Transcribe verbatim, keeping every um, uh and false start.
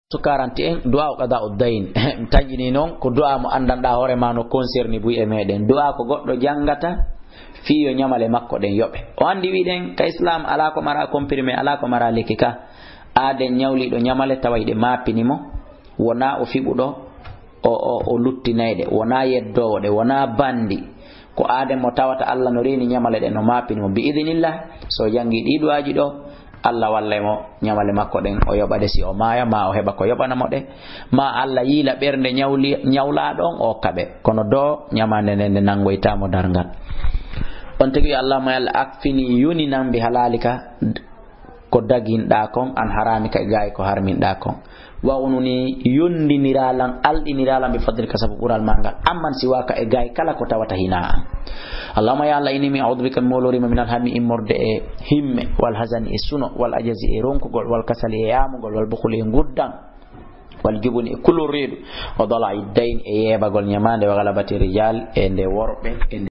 Sukaranti en, du'a o qada o dayn. Taƴini noon, ko du'a mo anndanɗaa hoore ma no concerni buy e meɗen. Du'a ko goɗɗo janngata, fii yo ñamale makko ɗen yoɓe. O anndi wiɗen, ka Islam, alaa ko mara comprimé, alaa ko mara lekki ka. Aaden ñawliiɗo ñamale tawa hiɗe maapini mo, wonaa o fiɓuɗo, o, o, o luttinay ɗe, wonaa yeddoowo ɗe, wonaa banndi. Ko aaden mo tawata Allah no reeni ñamale ɗen, no maapini mo. Bi idinillah, so o janngi ɗii du'aaji ɗo, Allah wallay mo, ñamale makko ɗen, o yoɓa ɗe si o maaya, ma o heɓa ko yoɓana mo ɗe, ma Allah yiila ɓernde ñawli-, ñawlaaɗo on, o hokka ɓe. Kono do ñamaande nden, nde nanngoytaa mo darngal. On tigi, Allahumma, yo Allah, akfini, yoninan, bi halalika, ko daginɗaa kon, an haramika, e gaay ko harminɗaa kon. Wa aghnini, yondiniraa lan, alɗiniraa lan, bi fadlika, sabu ɓural maa ngal, amman siwaka, e gaay kala ko tawata hinaa an. Allahumma, ya Allah, inni, mi a'udhu bika, mi mooloriima, minal hammi, immorde e himme, wal hazani, e suno, wal ajazi, e ronkugol, wal kasali, e yaamugol, wal bukhli, e nguddan, wal jubuni, e kulol reedu, wa dala'i dayn, e yeebagol ñamaande, wa ghalabati rijal, e nde worɓe, e nde